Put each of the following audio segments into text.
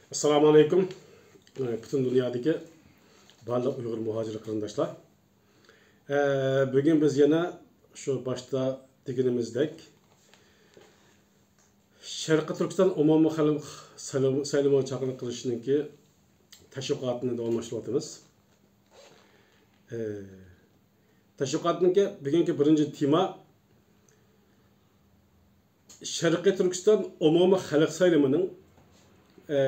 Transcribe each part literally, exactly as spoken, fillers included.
ئەسسالامۇ ئەلەيكۇم. پۈتۈن دۇنيادىكى بارلىق ئۇيغۇر مۇھاجىر قېرىنداشلار. ئە، بۈگۈن بىز يەنە شۇ باشتا دېگىنىمىزدەك، شەرقىي تۈركىستان ئومۇمىي خەلق سايلىم-، سايلىمىغا چاقىرىق قىلىشنىڭكى تەشۋىقاتىنى داۋاملاشتۇرۇۋاتىمىز. ئە، تەشۋىقاتنىڭكى بۈگۈنكى بىرىنچى تېما، شەرقىي تۈركىستان ئومۇمىي خەلق سايلىمىنىڭ، ئە،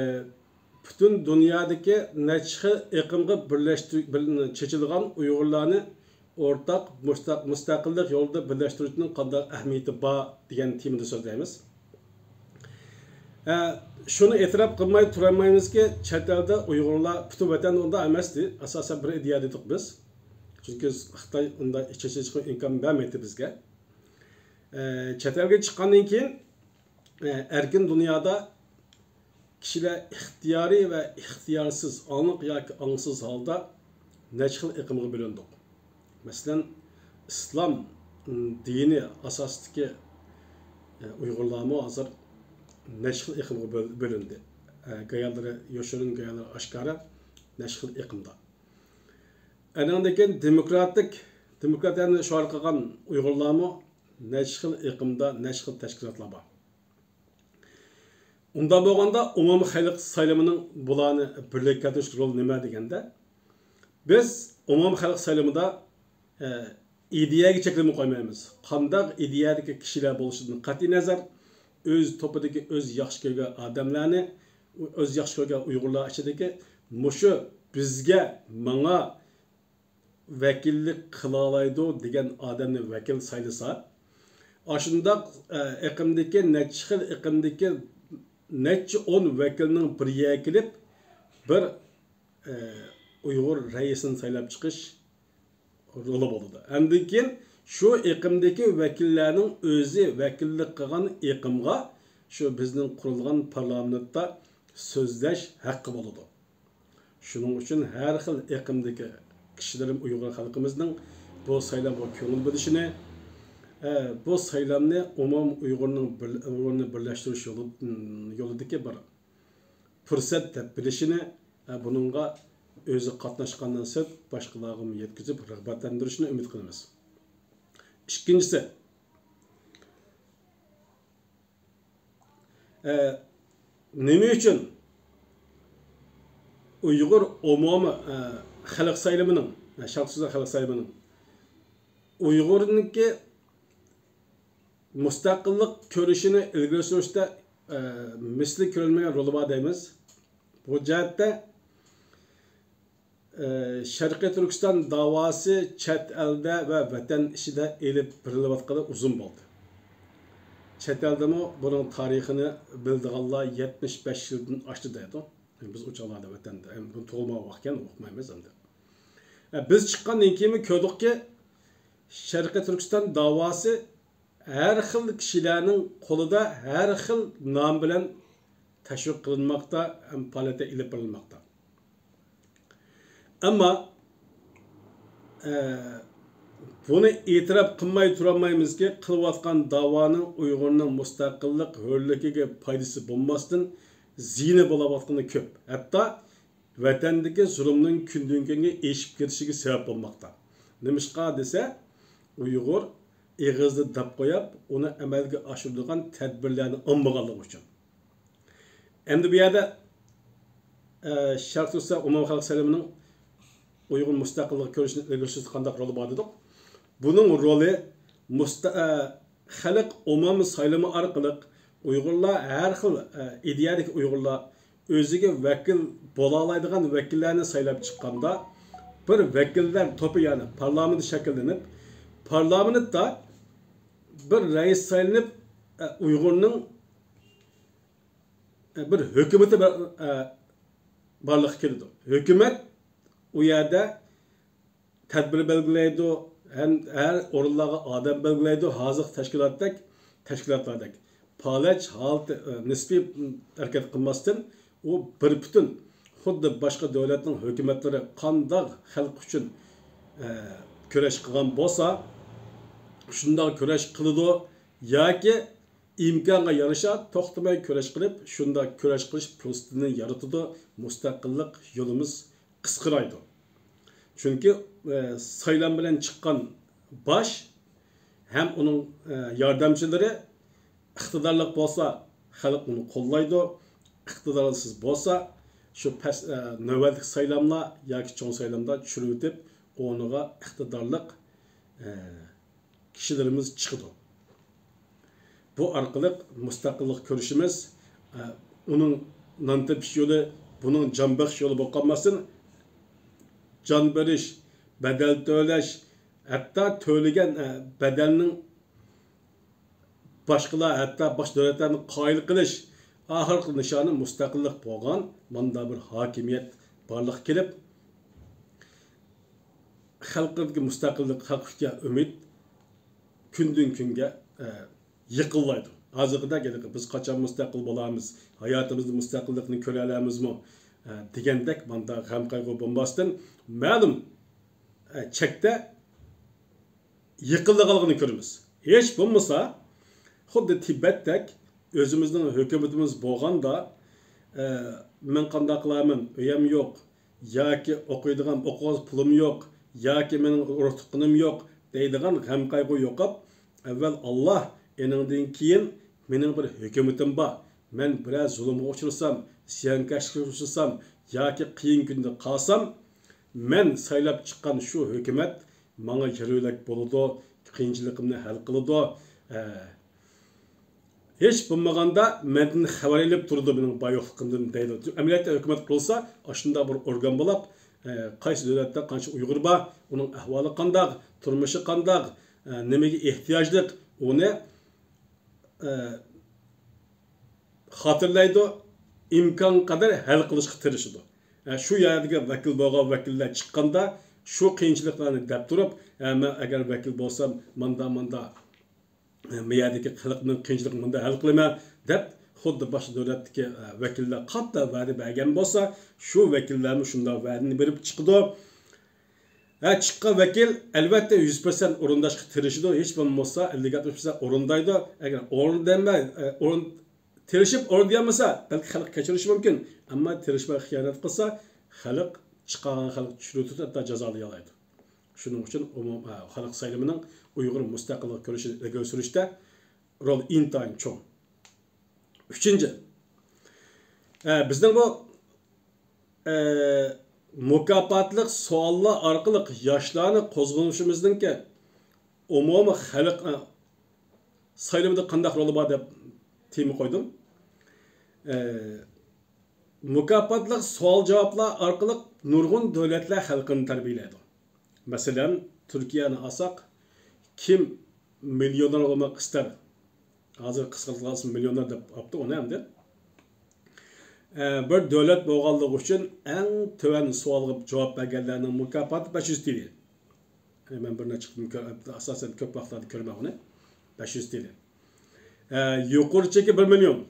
پۈتۈن دۇنيادىكى نەچچە خىل ئېقىمغا بىرلەشتۈر-، بىر-، چېچىلغان ئۇيغۇرلارنى ئورتاق مۇستەق-، مۇستەقىللىق يولىدا بىرلەشتۈرۈشنىڭ قانداق ئەھمىيىتى بار دېگەن تېمىدا سۆزلەيمىز. ئە، شۇنى ئېتىراپ قىلماي تۇرالمايمىزكى، چەت ئەلدە ئۇيغۇرلار، پۈتۈن ۋەتەن ئۇنداق ئەمەستى. ئاساسەن بىر ئىدىيەدە ئىدۇق بىز. چۈنكى خىتاي ئۇنداق چېچىلىشقا ئىمكان بەرمەيتتى بىزگە. ئە، چەت ئەلگە چىققاندىن كېيىن، ئە، ئەركىن دۇنيادا كىشىلەر ئىختىيارىي ۋە ئىختىيارسىز، ئاڭلىق ياكى ئاڭسىز ھالدا نەچچە خىل ئېقىمغا بۆلۈندۇق. مەسىلەن، ئىسلام، م، دىنى ئاساسىدىكى، ئە، ئۇيغۇرلارمۇ ھازىر نەچچە خىل ئېقىمغا بۆل-، بۆلۈندى. ئە، گايانلىرى يوشۇرۇن، گايانلىرى ئاشكارا، نەچچە خىل ئېقىمدا. ئەنىڭدىن كېيىن دېموكراتىك، دېموكراتىيەنى شوئار قىلغان ئۇيغۇرلارمۇ نەچچە خىل ئېقىمدا، نەچچە خىل تەشكىلاتلار بار. ئۇنداق بولغاندا، ئومۇمىي خەلق سايلىمىنىڭ بۇلارنى بىرلىككە كەلتۈرۈش رولى نېمە دېگەندە، بىز ئومۇمىي خەلق سايلىمىدا، ئە، ئىدىيەگە چەكلىمە قويمايمىز. قانداق ئىدىيەدىكى كىشىلەر بولۇشىدىن قەتئىينەزەر، ئۆز توپىدىكى ئۆز ياخشى كۆرگەن ئادەملەرنى، ئۆز ياخشى كۆرگەن ئۇيغۇرلار ئىچىدىكى مۇشۇ بىزگە، ماڭا ۋەكىللىك قىلالايدۇ دېگەن ئادەمنى ۋەكىل سايلىسا، ئاشۇنداق، ئە، ئېقىمدىكى نەچچە خىل ئېقىمدىكى نەچچە ئون ۋەكىلنىڭ بىر يەرگە كېلىپ، بىر، ئە، ئۇيغۇر رەئىسىنى سايلاپ چىقىش رولى بولىدۇ. ئاندىن كېيىن شۇ ئېقىمدىكى ۋەكىللەرنىڭ ئۆزى ۋەكىللىك قىلغان ئېقىمغا شۇ بىزنىڭ قۇرۇلغان پارلامېنتتا سۆزلەش ھەققى بولىدۇ. شۇنىڭ ئۈچۈن ھەر خىل ئېقىمدىكى كىشىلىرىم ئۇيغۇر خەلقىمىزنىڭ بۇ سايلامغا كۆڭۈل بۆلۈشىنى، ئە، بۇ سايلامنى ئومۇم ئۇيغۇرنىڭ بىر-، ئۇيغۇرنى بىرلەشتۈرۈش يولى، يولىدىكى بىر پۇرسەت دەپ بىلىشىنى، ئە، بۇنىڭغا ئۆزى قاتناشقاندىن سىرت باشقىلارغىمۇ يەتكۈزۈپ رىغبەتلەندۈرۈشىنى ئۈمىد قىلىمىز. ئىككىنچىسى، ئە، نېمە ئۈچۈن ئۇيغۇر ئومۇمىي، ئە، خەلق سايلىمىنىڭ، ئە، شەرقىي تۈركىستان خەلق سايلىمىنىڭ ئۇيغۇرنىڭكى مۇستەقىللىق كۈرىشىنى ئىلگىرى سۈرۈشتە، ئە، مىسلى كۆرۈلمىگەن رولى بار دەيمىز؟ بۇ جەھەتتە، ئە، شەرقىي تۈركىستان داۋاسى چەت ئەلدە ۋە ۋەتەن ئىچىدە ئېلىپ بېرىلىۋاتقىلى ئۇزۇن بولدى. چەت ئەلدىمۇ بۇنىڭ تارىخىنى بىلىدىغانلار يەتمىش بەش يىلدىن ئاشتى دەيدۇ. بىز ئۇ چاغلاردا ۋەتەندە، ئەمدى بۇ تۇغۇلمىغان ۋاقىتكەن، ئۇقمايمىز ئەمدى. ئە، بىز چىققاندىن كېيىنمۇ كۆردۇقكى، شەرقىي تۈركىستان داۋاسى ھەر خىل كىشىلەرنىڭ قولىدا ھەر خىل نام بىلەن تەشۋىق قىلىنماقتا ھەم پائالىيەتتە ئېلىپ بېرىلماقتا. ئەمما، ئە، بۇنى ئېتىراپ قىلماي تۇرالمايمىزكى، قىلىۋاتقان داۋانىڭ ئۇيغۇرنىڭ مۇستەقىللىق، ھۆرلۈكىگە پايدىسى بولماستىن، زىيىنى بولۇۋاتقىنى كۆپ. ھەتتا ۋەتەندىكى زۇلۇمنىڭ كۈندىن-كۈنگە ئېشىپ كېتىشىگە سەۋەب بولماقتا. نېمىشقا دېسە، ئۇيغۇر ئېغىزدا دەپ قويۇپ، ئۇنى ئەمەلگە ئاشۇرىدىغان تەدبىرلەرنى ئالمىغانلىقى ئۈچۈن. ئەمدى بۇ يەردە، ئە، شەرقىي تۈركىستان ئومۇمىي خەلق سايلىمىنىڭ ئۇيغۇر مۇستەقىللىق كۈرىشىنى ئىلگىرى سۈرۈشتە قانداق رولى بار دېدۇق. بۇنىڭ رولى مۇستە-، ئە، خەلق ئومۇمىي سايلىمى ئارقىلىق ئۇيغۇرلار ھەر خىل، ئە، ئىدىيەدىكى ئۇيغۇرلار ئۆزىگە ۋەكىل بولالايدىغان ۋەكىللەرنى سايلاپ چىققاندا، بىر ۋەكىللەر توپى، يەنى پارلامېنت شەكىللىنىپ، پارلامېنتتا بىر رەئىس سايلىنىپ، ئە، ئۇيغۇرنىڭ، ئە، بىر ھۆكۈمىتى بار، ئە، بارلىققا كېلىدۇ. ھۆكۈمەت ئۇ يەردە تەدبىر بەلگىلەيدۇ، ھەم ھەر ئورۇنلارغا ئادەم بەلگىلەيدۇ، ھازىرقى تەشكىلاتتەك تەشكىلاتلاردەك پالەچ ھالىتى، ئە، نىسپىي، م، ھەرىكەت قىلماستىن، ئۇ بىر پۈتۈن، خۇددى باشقا دۆلەتنىڭ ھۆكۈمەتلىرى قانداق خەلق ئۈچۈن، ئە، كۈرەش قىلغان بولسا، شۇنداق كۈرەش قىلىدۇ ياكى ئىمكانغا يارىشا توختىماي كۈرەش قىلىپ، شۇنداق كۈرەش قىلىش پۇرسىتىنى يارىتىدۇ، مۇستەقىللىق يولىمىز قىسقىرايدۇ. چۈنكى، ئە، سايلام بىلەن چىققان باش ھەم ئۇنىڭ، ئە، ياردەمچىلىرى ئىقتىدارلىق بولسا، خەلق ئۇنى قوللايدۇ. ئىقتىدارسىز بولسا، شۇ پەس، ئە، نۆۋەتلىك سايلاملار ياكى چوڭ سايلامدا چۈشۈرۈۋېتىپ، ئورنىغا ئىقتىدارلىق، ئە، كىشىلىرىمىز چىقىدۇ. بۇ ئارقىلىق مۇستەقىللىق كۈرىشىمىز، ئە، ئۇنىڭ نان تېپىش يولى، بۇنىڭ جان بېقىش يولى بولۇپ قالماستىن، جان بېرىش، بەدەل تۆلەش، ھەتتا تۆلىگەن، ئە، بەدەلنىڭ باشقىلار، ھەتتا باشقا دۆلەتلەرنى قايىل قىلىش ئاخىرقى نىشانى مۇستەقىللىق بولغان ماندا بىر ھاكىمىيەت بارلىققا كېلىپ، خەلقىدىكى مۇستەقىللىق، خەلققە ئۈمىد كۈندىن-كۈنگە، ئە، يېقىنلايدۇ. ھازىرقىدەك ھېلىقى «بىز قاچان مۇستەقىل بولارمىز؟ ھاياتىمىزدا مۇستەقىللىقنى كۆرەلەرمىزمۇ؟» ئە، دېگەندەك ماندا غەم-قايغۇ بولماستىن، مەلۇم، ئە، چەكتە يېقىنلىغانلىقىنى كۆرىمىز. ھېچ بولمىسا، خۇددى تىبەتتەك ئۆزىمىزنىڭ ھۆكۈمىتىمىز بولغاندا، ئە، مەن قانداق قىلارمەن، ئۆيەم يوق، ياكى ئوقۇيدىغان ئوقۇغۇزغان پۇلۇم يوق، ياكى مېنىڭ ئۇرۇق-تۇغقىنىم يوق دەيدىغان غەم-قايغۇ يوقاپ، ئەۋۋەل ئاللا، ئېنىڭدىن كېيىن مېنىڭ بىر ھۆكۈمىتىم بار. مەن بىرەر زۇلۇمغا ئۇچرىسام، زىيانكەشلىككە ئۇچرىسام ياكى قىيىن كۈندە قالسام، مەن سايلاپ چىققان شۇ ھۆكۈمەت ماڭا يار-يۆلەك بولىدۇ، قىيىنچىلىقىمنى ھەل قىلىدۇ. ئە، ھېچ بولمىغاندا مەندىن خەۋەر ئېلىپ تۇرىدۇ مېنىڭ بار-يوقلۇقۇمدىن دەيدۇ. ئەمەلىيەتتە ھۆكۈمەت قۇرۇلسا، ئاشۇنداق بىر ئورگان بولاپ، ئە، قايسى دۆلەتتە قانچە ئۇيغۇر بار، ئۇنىڭ ئەھۋالى قانداق، تۇرمۇشى قانداق، ئە، نېمىگە ئېھتىياجلىق، ئۇنى، ئە، خاتىرىلەيدۇ، ئىمكانقەدەر ھەل قىلىشقا تىرىشىدۇ. ئە، شۇ يەردىكى ۋەكىل بولغان ۋەكىللەر چىققاندا، شۇ قىيىنچىلىقلارنى دەپ تۇرۇپ، ئە، مەن ئەگەر ۋەكىل بولسام، ماندا، ماندا، ئە، بۇ يەردىكى خەلقنىڭ قىيىنچىلىقىنى ماندا ھەل قىلىمەن، دەپ، خۇددى باشقا دۆلەتتىكى، ئە، ۋەكىللەر قاتتا ۋەدە بەرگەن بولسا، شۇ ۋەكىللەرمۇ شۇنداق ۋەدىنى بېرىپ چىقىدۇ. ھە، چىققان ۋەكىل، ئەلۋەتتە، يۈز پىرسەنت ئورۇنداشقا تىرىشىدۇ، ھېچ بولمىسا ئەللىك يەتمىش پىرسەنت ئورۇندايدۇ. ئەگەر ئورۇندىيالماي، ئە، ئورۇن، تىرىشىپ ئورۇندىيالمىسا، بەلكى خەلق كەچۈرۈشى مۇمكىن. ئەمما تىرىشماي خىيانەت قىلسا، خەلق، چىقارغان خەلق چۈشۈرۈۋېتىدۇ، ھەتتا جازالىيالايدۇ. شۇنىڭ ئۈچۈن ئومۇم، ئە، خەلق سايلىمىنىڭ ئۇيغۇر مۇستەقىللىق كۈرىشىنى ئىلگىرى سۈرۈشتە رولى ئىنتايىن چوڭ. ئۈچىنچى، ئە، بىزنىڭ بۇ، ئە، مۇكاپاتلىق سوئاللار ئارقىلىق ياشلارنى قوزغىشىمىزنىڭكى ئومۇمىي خەلق، ئە، سايلىمىدا قانداق رولى بار دەپ تېما قويدۇم. ئە، مۇكاپاتلىق سوئال-جاۋابلار ئارقىلىق نۇرغۇن دۆلەتلەر خەلقىنى تەربىيەلەيدۇ. مەسىلەن، تۈركىيەنى ئالساق، كىم مىليونېر بولماق ئىستەر؟ ھازىر قىسقارتىلغان مىليونېر دەپ ئاپتۇ ئۇنى ئەمدى. ئە، بىر دۆلەت بولغانلىقى ئۈچۈن ئەڭ تۆۋەن سوئالغا جاۋاب بەرگەنلەرنىڭ مۇكاپاتى بەش يۈز تىيىن. ئە، مەن بىر نەچچە قېتىم كۆر-، ئاساسەن كۆپ ۋاقىتلاردا كۆرىمەن ئۇنى. بەش يۈز تىيىن. ئە، يۇقىرى چېكى بىر مىليون.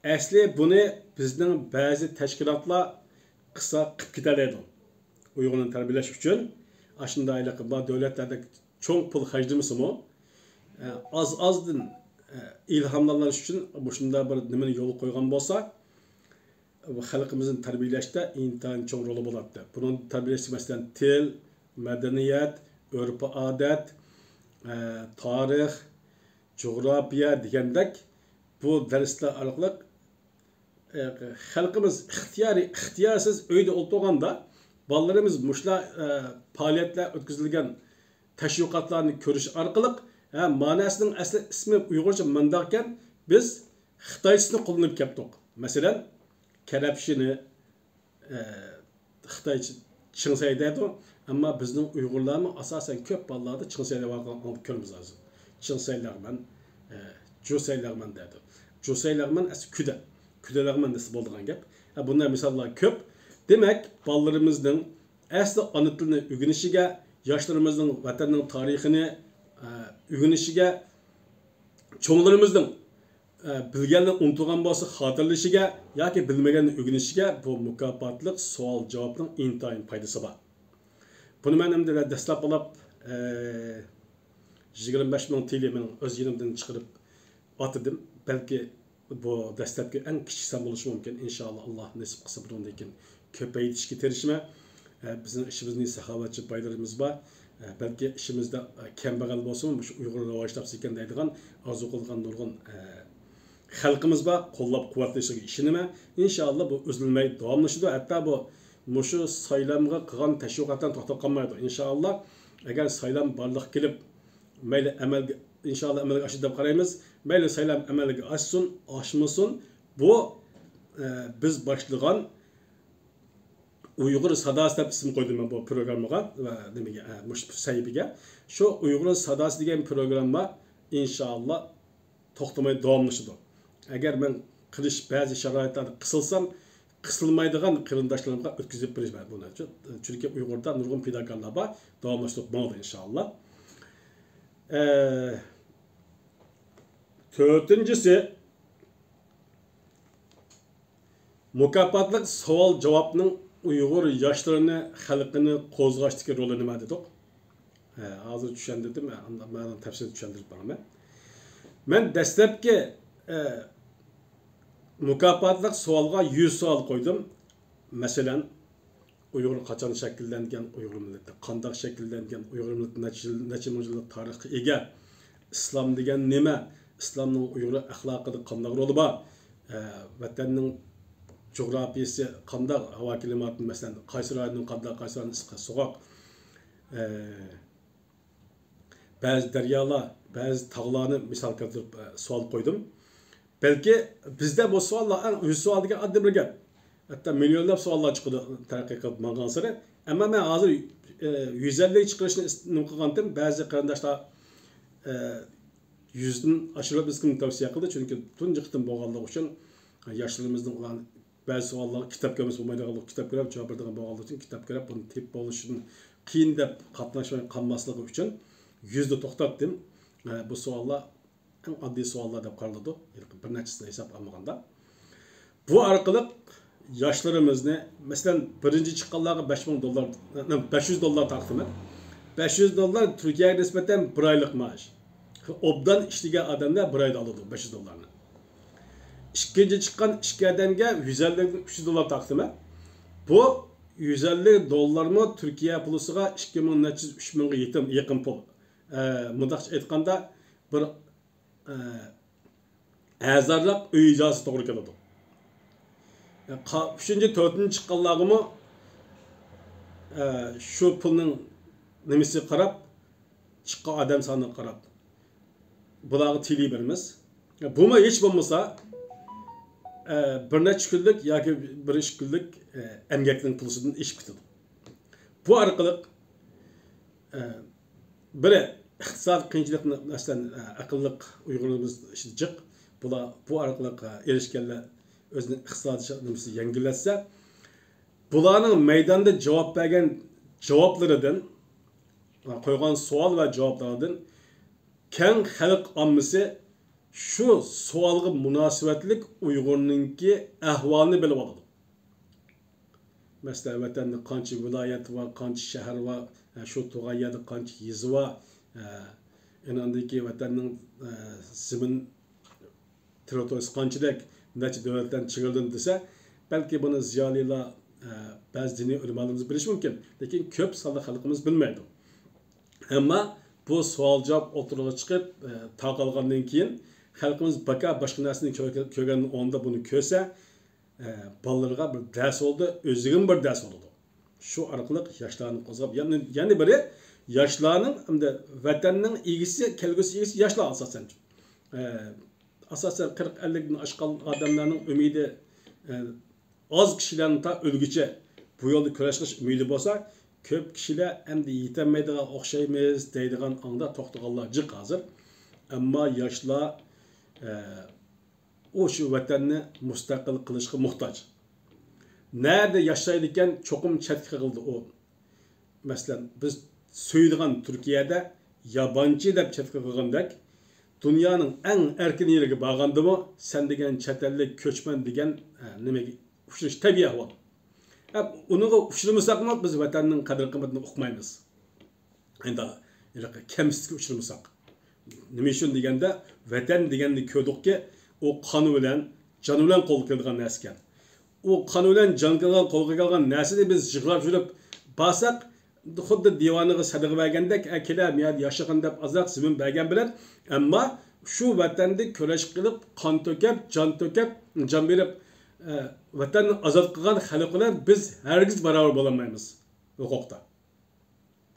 ئەسلى بۇنى بىزنىڭ بەزى تەشكىلاتلار قىسا قىپ كېتەلەيدۇ. ئۇيغۇرنى تەربىيەلەش ئۈچۈن ئاشۇنداق ھېلىقى بار دۆلەتلەردە چوڭ پۇل خەجلىمىسىمۇ، ئاز-ئازدىن ئىلھاملانىش ئۈچۈن مۇشۇنداق بىر نېمىنى يولغا قويغان بولسا، بۇ خەلقىمىزنى تەربىيەلەشتە ئىنتايىن چوڭ رولى بولاتتى. بۇنىڭ تەربىيەلەشتە، مەسىلەن، تىل، مەدەنىيەت، ئۆرپ-ئادەت، تارىخ، جۇغراپىيە دېگەندەك بۇ دەرسلەر ئارقىلىق، ئە، خەلقىمىز ئىختىيارىي، ئىختىيارسىز ئۆيدە ئولتۇرغاندا، بالىلىرىمىز مۇشۇلار، ئە، پائالىيەتلەر ئۆتكۈزۈلگەن تەشۋىقاتلارنى كۆرۈش ئارقىلىق، ھە، ماناسىنىڭ ئەسلى ئىسمى ئۇيغۇرچە مۇنداقكەن، بىز خىتايچىسىنى قوللىنىپ كەپتۇق. مەسىلەن، كەرەپشىنى، ئە، خىتايچە چىڭسەي دەيدۇ. ئەمما بىزنىڭ ئۇيغۇرلارمۇ ئاساسەن كۆپ ھاللاردا چىڭسەي دەۋاتقان كۆرىمىز ھازىر. چىڭسەي لەغمەن، ئە، جۇسەي لەغمەن دەيدۇ. جۇسەي لەغمەن ئەسلى كۈدە. كۈدە لەغمەن دېسە بولىدىغان گەپ. ئە، بۇنداق مىساللار كۆپ. دېمەك، بالىلىرىمىزنىڭ ئەسلى ئانا تىلىنى ئۆگىنىشىگە، ياشلىرىمىزنىڭ ۋەتەننىڭ تارىخىنى، ئە، ئۆگىنىشىگە، چوڭلىرىمىزنىڭ ئە، بىلگەننى ئۇنتۇغان بولسا خاتىرىلىشىگە ياكى بىلمىگەننى ئۆگىنىشىگە بۇ مۇكاپاتلىق سوئال-جاۋابنىڭ ئىنتايىن پايدىسى بار. بۇنى مەن ئەمدى دەسلەپ بولاپ، ئە، يىگىرمە بەش مىڭ تىيىن مېنىڭ ئۆز يېنىمدىن چىقىرىپ، ئاتىدىم. بەلكى بۇ دەسلەپكى ئەڭ كىچىك سان بولۇشى مۇمكىن. ئىنشائاللا، ئاللا نېسىپ قىلسا، بۇنىڭدىن كېيىن كۆپەيتىشكە تىرىشىمەن. ئە، بىزنىڭ ئىچىمىزدە ساخاۋەتچى بايلىرىمىز بار. ئە، بەلكى ئىچىمىزدە، ئە، كەمبەغەل بولسىمۇ، مۇشۇ ئۇيغۇر راۋاج تاپسا ئىكەن دەيدىغان، ئارزۇ قىلىدىغان نۇرغۇن، ئە، خەلقىمىز بار. قوللاپ قۇۋۋەتلىشىگە ئىشىنىمەن. ئىنشائاللا، بۇ ئۈزۈلمەي داۋاملىشىدۇ. ھەتتا بۇ مۇشۇ سايلامغا قىلغان تەشۋىقاتلار توختاپ قالمايدۇ. ئىنشائاللا، ئەگەر سايلام بارلىققا كېلىپ، مەيلى ئەمەلگە، ئىنشائاللا ئەمەلگە ئاشىدۇ دەپ قارايمىز. مەيلى سايلام ئەمەلگە ئاشسۇن، ئاشمىسۇن، بۇ، ئە، بىز باشلىغان ئۇيغۇر ساداسى دەپ ئىسىم قويدۇم مەن بۇ پروگراممىغا ۋە نېمىگە، ئە، مۇشۇ سەھىپىگە. شۇ ئۇيغۇر ساداسى دېگەن پروگرامما ئىنشائاللا توختىماي داۋاملىشىدۇ. ئەگەر مەن قىلىش بەزى شارائىتلاردا قىسىلسام، قىسىلمايدىغان قېرىنداشلىرىمغا ئۆتكۈزۈپ بېرىمەن بۇنى. چۈنكى ئۇيغۇردا نۇرغۇن پىداكارلار بار، داۋاملاشتۇرۇپ ماڭىدۇ ئىنشائاللا. ئە، تۆتىنچىسى، مۇكاپاتلىق سوئال-جاۋابنىڭ ئۇيغۇر ياشلىرىنى، خەلقىنى قوزغاشتىكى رولى نېمە دېدۇق؟ ھە، ھازىر چۈشەندۈردۈم. مەن تەپسىلىي چۈشەندۈرۈپ بېرىمەن. مەن دەسلەپكى، ئە، مۇكاپاتلىق سوئالغا يۈز سوئال قويدۇم. مەسىلەن، ئۇيغۇر قاچان شەكىللەنگەن؟ ئۇيغۇر مىللىتى قانداق شەكىللەنگەن؟ ئۇيغۇر مىللىتى نەچچە يىل، نەچچە مىڭ يىللىق تارىخقا ئىگە؟ ئىسلام دېگەن نېمە؟ ئىسلامنىڭ ئۇيغۇر ئەخلاقىدا قانداق رولى بار؟ ئە، ۋەتەننىڭ جۇغراپىيىسى قانداق؟ ھاۋا كىلىماتى، مەسىلەن، قايسى رايوننىڭ قانداق، قايسى رايوننىڭ ئىسسىق، سوغۇق؟ ئە، بەزى دەريالار، بەزى تاغلارنى مىسال كەلتۈرۈپ، ئە، سوئال قويدۇم. بەلكى بىزدە بۇ سوئاللار، ئەڭ ئۆزى سوئال دېگەن ئاددىي بىر گەپ. ھەتتا مىليونلاپ سوئاللار چىقىدۇ تەرەققىي قىلىپ ماڭغانسېرى. ئەمما مەن ھازىر، ئە، يۈز ئەللىك چىقىرىشنى ئىس-، نېمە قىلغانتىم، بەزى قېرىنداشلار، ئە، يۈزدىن ئاشۇرۇپ ئىزكىم تەۋسىيە قىلدى، چۈنكى تۇنجى قېتىم بولغانلىقى ئۈچۈن ياشلىرىمىزنىڭ ئۇلارنى بەزى سوئاللارغا كىتاب كۆرمىسە بولمايدىغانلىقى، كىتاب كۆرۈپ جاۋاب بېرىدىغان بولغانلىقى ئۈچۈن، كىتاب كۆرۈپ بۇنى تېپىپ بولۇشىدىن قىيىن دەپ قاتناشماي قالماسلىقى ئۈچۈن يۈزدە توختاتتىم. ئە، بۇ سوئاللار ئەڭ ئاددىي سوئاللار دەپ قارىلىدۇ، بىر نەچچىسىنى ھېسابقا ئالمىغاندا. بۇ ئارقىلىق ياشلىرىمىزنى، مەسىلەن، بىرىنچى چىققانلارغا بەش مىڭ دوللار، بەش يۈز دوللار تارقىتىمەن. بەش يۈز دوللار تۈركىيەگە نىسبەتەن بىر ئايلىق مائاش. ئوبدان ئىشلىگەن ئادەملەر بىر ئايدا ئالىدۇ بەش يۈز دوللارنى. ئىككىنچى چىققان ئىككى ئادەمگە يۈز ئەللىك، ئۈچ يۈز دوللار تارقىتىمەن. بۇ يۈز ئەللىك دوللارمۇ تۈركىيە پۇلىسىغا ئىككى مىڭ نەچچە يۈز، ئۈچ مىڭغا يېتىم-، يېقىن پۇل. ئە، مۇنداقچە ئېيتقاندا، بىر، ئە، ئەرزانراق ئۆي ئىجارىسى توغرا كېلىدۇ. ئە، قا-، ئۈچىنچى، تۆتىنچى چىققانلارغىمۇ، ئە، شۇ پۇلنىڭ نېمىسىگە قاراپ، چىققان ئادەم سانىغا قاراپ، بۇلارغا تىلەي بېرىمىز. بۇمۇ ھېچ بولمىسا، ئە، بىر نەچچە كۈنلۈك ياكى بىر ئىككى كۈنلۈك، ئە، ئەمگەكنىڭ پۇلىسىدىن ئېشىپ كېتىدۇ. بۇ ئارقىلىق، ئە، بىرى، ئىقتىسادىي قىيىنچىلىقنى، مەسىلەن، ئە، ئەقىللىق ئۇيغۇرلىرىمىز ئىچىدە جىق. بۇلار بۇ ئارقىلىق، ئە، ئېرىشكەنلەر ئۆزىنىڭ ئىقتىسادىي شەرتنامىسىنى يەڭگىللەتسە، بۇلارنىڭ مەيداندا جاۋاب بەرگەن جاۋابلىرىدىن، قويغان سوئال ۋە جاۋابلاردىن كەڭ خەلق ئاممىسى شۇ سوئالغا مۇناسىۋەتلىك ئۇيغۇرنىڭكى ئەھۋالىنى بىلىۋالىدۇ. مەسىلەن، ۋەتەندە قانچە ۋىلايەت بار، قانچە شەھەر بار، ھە، شۇ تۇرغان يەردە قانچە يېزا بار، ھە، ئېنىڭدىكى ۋەتەننىڭ، ھە، زېمىن تېررىتورىيىسى قانچىلىك، نەچچە دۆلەت بىلەن چېگرىلىنىدۇ دېسە، بەلكى بۇنى زىيالىيلار، ئە، بەزى دىنىي ئۆلىمالىرىمىز بىلىشى مۇمكىن، لېكىن كۆپ سانلىق خەلقىمىز بىلمەيدۇ. ئەمما بۇ سوئال-جاۋاب ئوتتۇرىغا چىقىپ، ئە، تارقالغاندىن كېيىن، خەلقىمىز بەكا باشقا نەرسىنى كۆر-، كۆرگەن ئورنىدا بۇنى كۆرسە، ئە، بالىلىرىغا بىر دەرس بولىدۇ، ئۆزىگىمۇ بىر دەرس بولىدۇ. شۇ ئارقىلىق ياشلارنى قوزغاپ، يەنە، يەنە بىرى، ياشلارنىڭ ئەمدى ۋەتەننىڭ ئىگىسى، كەلگۈسى ئىگىسى ياشلار ئاساسەن. ئە، ئاساسەن، قىرىق ئەللىكتىن ئاشقان ئادەملەرنىڭ ئۈمىدى، ئە، ئاز كىشىلەرنىڭ تا ئۆلگۈچە بۇ يولدا كۈرەش قىلىش ئۈمىدى بولسا، كۆپ كىشىلەر ئەمدى يېتەلمەيدىغان ئوخشايمىز دەيدىغان ئاڭدا توختىغانلار جىق ھازىر. ئەمما ياشلار، ئە، ئۇ شۇ ۋەتەننى مۇستەقىل قىلىشقا موھتاج. نەدە ياشايدىكەن، چوقۇم چەتكە قېقىلىدۇ ئۇ. مەسىلەن، بىز سۆيىدىغان تۈركىيەدە يابانچى دەپ چەتكە قېقىلغاندەك، دۇنيانىڭ ئەڭ ئەركىن يېرىگە بارغاندىمۇ سەن دېگەن چەت ئەللىك، كۆچمەن دېگەن، ئە، نېمىگە ئۇچرىشى تەبىئىي ئەھۋال. ئە، ئۇنىڭغا ئۇچرىمىساقمۇ بىز ۋەتەننىڭ قەدىر-قىممىتىنى ئۇقمايمىز. ئەمدى ھېلىقى كەمسىتىشكە ئۇچرىمىساق. نېمە ئۈچۈن دېگەندە، ۋەتەن دېگەننى كۆردۇقكى، ئۇ قان بىلەن، جان بىلەن قولغا كېلىدىغان نەرسىكەن. ئۇ قان بىلەن جان كېلىدىغان، قولغا كەلگەن نەرسىنى بىز يىغلاپ يۈرۈپ بارساق، خۇددى دىۋانىغا سەدىقە بەرگەندەك، «ئە، كېلە، مەن يەردە ياشىغىن» دەپ ئازراق زېمىن بەرگەن بىلەن، ئەمما شۇ ۋەتەندە كۈرەش قىلىپ، قان تۆكۈپ، جان تۆكۈپ، جان بېرىپ، ئە، ۋەتەننى ئازاد قىلغان خەلق بىلەن بىز ھەرگىز باراۋەر بولالمايمىز ھوقۇقتا.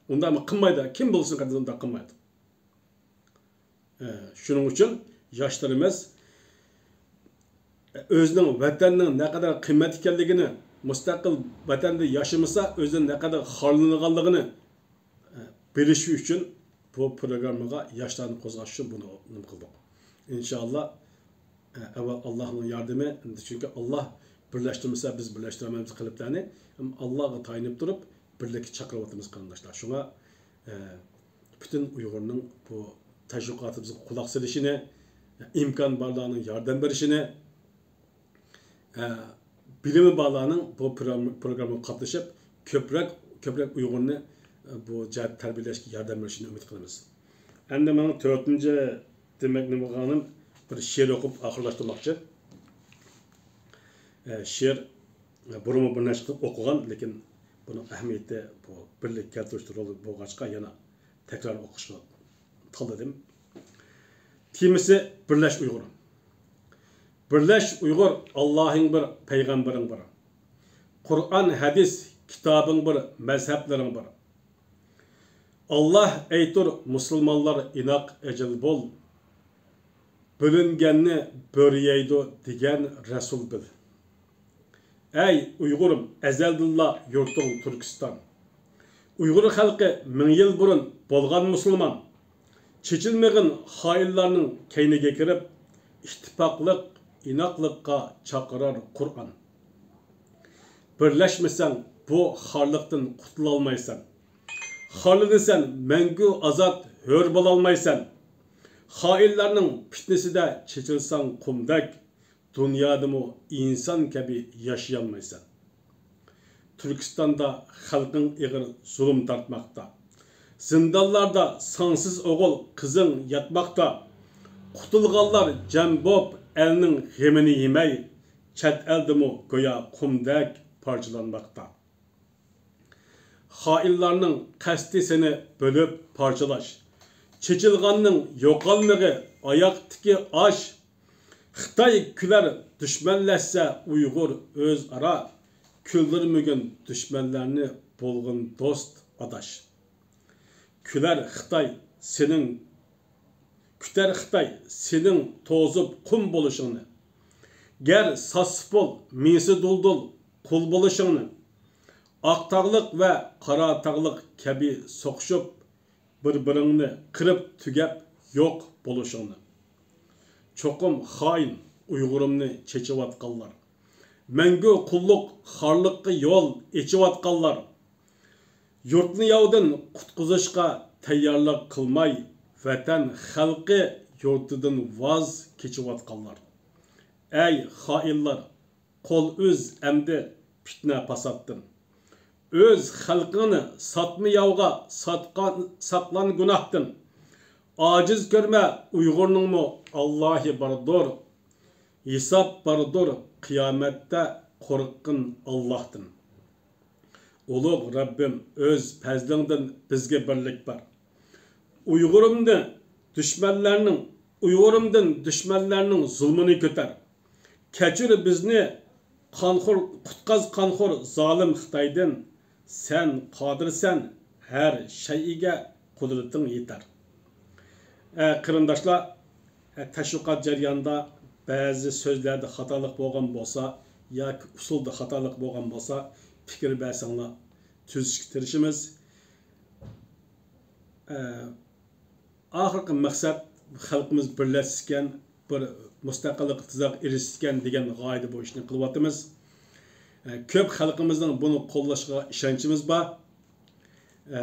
ئۇنداق قىلمايدۇ. كىم بولسۇن قەدىر ئۇنداق قىلمايدۇ. ئە، شۇنىڭ ئۈچۈن ياشلىرىمىز ئۆزىنىڭ ۋەتەننىڭ نەقەدەر قىممەت ئىكەنلىكىنى، مۇستەقىل ۋەتەندە ياشىمىسا ئۆزىنىڭ نەقەدەر خارلىنىدىغانلىقىنى، ئە، بىلىشى ئۈچۈن بۇ پروگراممىغا ياشلارنى قوزغاش ئۈچۈن بۇنى نېمە قىلدۇق. ئىنشائاللا، ئە، ئەۋۋەل ئاللاھنىڭ ياردىمى، چۈنكى ئاللاھ بىرلەشتۈرمىسە بىز بىرلەشتۈرەلمەيمىز قەلبلەرنى. ئەمما ئاللاھقا تايىنىپ تۇرۇپ بىرلىككە چاقىرىۋاتىمىز قېرىنداشلار. شۇڭا، ئە، پۈتۈن ئۇيغۇرنىڭ بۇ تەشۋىقاتىمىزغا قۇلاق سېلىشىنى، ئىمكان بارلارنىڭ ياردەم بېرىشىنى، ئە، بىلىمى بارلارنىڭ بۇ پروگرام-، پروگراممىغا قاتنىشىپ، كۆپرەك، كۆپرەك ئۇيغۇرنى، ئە، بۇ جەھەتتە تەربىيەلەشكە ياردەم بېرىشىنى ئۈمىد قىلىمىز. ئەمدى مېنىڭ تۆتىنچى دېمەك نېمە قىلغىنىم، بىر شېئىر ئوقۇپ ئاخىرلاشتۇرماقچى. ئە، شېئىر، ئە، بۇرۇنمۇ بىر نەچچە قېتىم ئوقۇغان، لېكىن بۇنىڭ ئەھمىيىتى بۇ بىرلىككە كەلتۈرۈشتە رول بولغاچقا يەنە تەكرار ئوقۇشقا تاللىدىم. تېمىسى بىرلەش ئۇيغۇر. بىرلەش ئۇيغۇر، ئاللاھىڭ بىر، پەيغەمبىرىڭ بىر. قۇرئان، ھەدىس، كىتابىڭ بىر، مەزھەپلىرىڭ بىر. ئاللاھ ئېيتۇر، مۇسۇلمانلار ئىناق ئەجىل بول. بۆلۈنگەننى بۆرە يەيدۇ دېگەن رەسۇل بىل. ئەي ئۇيغۇرۇم، ئەزەلدىنلا يۇرتۇڭ تۈركىستان. ئۇيغۇر خەلقى مىڭ يىل بۇرۇن بولغان مۇسۇلمان. چېچىلمىغىن خائىنلارنىڭ كەينىگە كىرىپ، ئىتتىپاقلىق، ئىناقلىققا چاقىرار قۇرئان. بىرلەشمىسەڭ بۇ خارلىقتىن قۇتۇلالمايسەن. خارلىنىسەن مەڭگۈ ئازاد ھۆر بولالمايسەن. خائىنلارنىڭ پىتنىسىدە چېچىلساڭ قۇمدەك، دۇنيادىمۇ ئىنسان كەبى ياشىيالمايسەن. تۈركىستاندا خەلقىڭ ئېغىر زۇلۇم تارتماقتا. زىندانلاردا سانسىز ئوغۇل قىزىڭ ياتماقتا. قۇتۇلغانلار جەم بوپ ئەلنىڭ غېمىنى يېمەي، چەت ئەلدىمۇ گويا قۇمدەك پارچىلانماقتا. خائىنلارنىڭ قەستى سېنى بۆلۈپ پارچىلاش. چېچىلغاننىڭ يوقالمىقى ئاياقتىكى ئاش. خىتاي كۈلەر دۈشمەنلەشسە ئۇيغۇر ئۆزئارا. كۈلدۈرمىگىن دۈشمەنلەرنى، بولغىن دوست، ئاداش. كۈلەر خىتاي سېنىڭ، كۈتەر خىتاي سېنىڭ توزۇپ قۇم بولۇشۇڭنى. گەر ساسسىپ بول، مېڭىسى دۇلدۇل قۇل بولۇشۇڭنى. ئاق تاغلىق ۋە قارا تاغلىق كەبى سوقۇشۇپ، بىر-بىرىڭنى قىرىپ تۈگەپ يوق بولۇشۇڭنى. چوقۇم خائىن ئۇيغۇرۇمنى چېچىۋاتقانلار. مەڭگۈ قۇللۇق، خارلىققا يول ئېچىۋاتقانلار. يۇرتنى ياۋدىن قۇتقۇزۇشقا تەييارلىق قىلماي، ۋەتەن خەلقى يۇرتىدىن ۋاز كېچىۋاتقانلار. ئەي خائىنلار، قول ئۈز ئەمدى پىتنە پاساتتىن. ئۆز خەلقىڭنى ساتما ياۋغا، ساتقان، ساقلان گۇناھتىن. ئاجىز كۆرمە ئۇيغۇرنىڭمۇ ئاللاھى باردۇر. ھېساب باردۇر قىيامەتتە، قورققىن ئاللاھتىن. ئۇلۇغ رەببىم، ئۆز پەزلىڭدىن بىزگە بىرلىك بەر. ئۇيغۇرۇمنى دۈشمەنلەرنىڭ، ئۇيغۇرۇمدىن دۈشمەنلەرنىڭ زۇلمىنى كۆتەر. كەچۈر بىزنى قانخور، قۇتقاز قانخور زالىم خىتايدىن. سەن قادىرسەن ھەر شەيئىگە، قۇدرىتىڭ يېتەر. ئە، قېرىنداشلار، ئە، تەشۋىقات جەريانىدا بەزى سۆزلەردە خاتالىق بولغان بولسا ياكى ئۇسۇلدا خاتالىق بولغان بولسا پىكىر بەرسەڭلار تۈزىتىشكە تىرىشىمىز. ئە، ئاخىرقى مەقسەت خەلقىمىز بىرلەشسىكەن، بىر مۇستەقىللىققا تېزراق ئېرىشسىكەن دېگەن غايىدە بۇ ئىشنى قىلىۋاتىمىز. ئە، كۆپ خەلقىمىزنىڭ بۇنى قوللىشىغا ئىشەنچىمىز بار. ئە،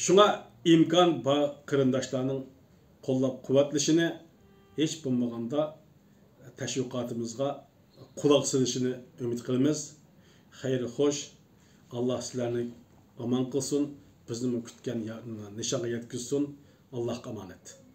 شۇڭا ئىمكان بار قېرىنداشلارنىڭ قوللاپ قۇۋۋەتلىشىنى، ھېچ بولمىغاندا تەشۋىقاتىمىزغا قۇلاق سېلىشىنى ئۈمىد قىلىمىز. خەير خوش. ئاللاھ سىلەرنى ئامان قىلسۇن. بىزنىمۇ كۈتكەن يا-، نىشانغا يەتكۈزسۇن. ئاللاھقا ئامانەت.